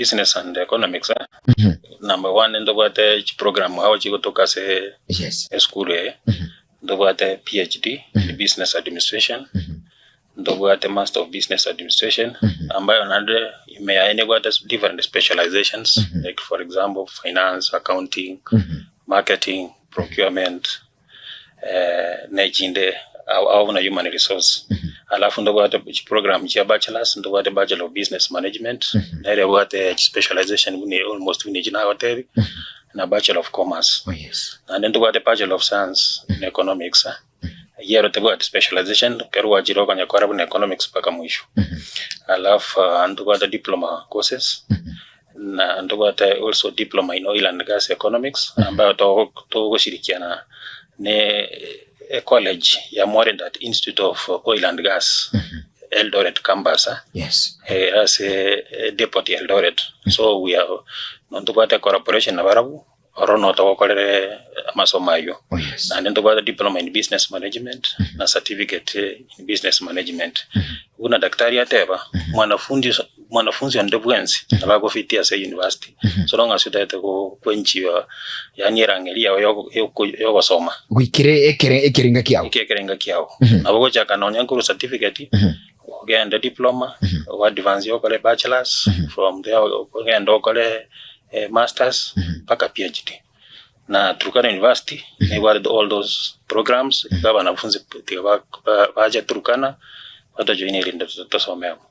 Business and Economics eh, number one ntobwate chiprogram ao chigotoka ase esukuru eye, ntobwate PhD in Business Administration, ntobwate Master of Business Administration, ambayo naende ime yaye nebwate different specializations like for example finance, accounting, marketing, procurement. ne chinde ao ao buna human resource. Alafu ntobwate chiprogram chia bachelors, ntobwate bachelor of business management, nere ebwate chispecialization buna almost buna echi nagotebi, na bachelor of commerce. Oh yes. Naende ntobwate bachelor of science in economics, eyio ero tebwati specialization, ekero gwachire okonyekora buna economics mpaka mwisho. Alafu ntobwate diploma courses. Na ntobwate also diploma in oil and gas economics ambayo togoshirikiana ne ecollege ya Morendat Institute of Oil and Gas Eldoret campus ase depot ya Eldoret. So we are ntobwate collaboration nabarabwo Oro no togokorere amasomo ayio. Oh, yes. Naende ntobwate diploma in business management na certificate in business management. Buna daktari ateba, mwanafunzi mwanafunzi onde bwensi nabo agofitia ase university so long as otagete go kwenchiwa yaani erang'eri yao yogo yoko yogosoma. Goikere ekere ekerenga kiao. Goika ekerenga kiao. Nabo ogochaka nonya nkorwa certificate, ogende diploma, o advance okore bachelors, from there ogende okore masters mpaka PhD. Na Turkana University nebwate all those programs iga abanafunzi tiga bache Turkana batojoine erinde tosome amo.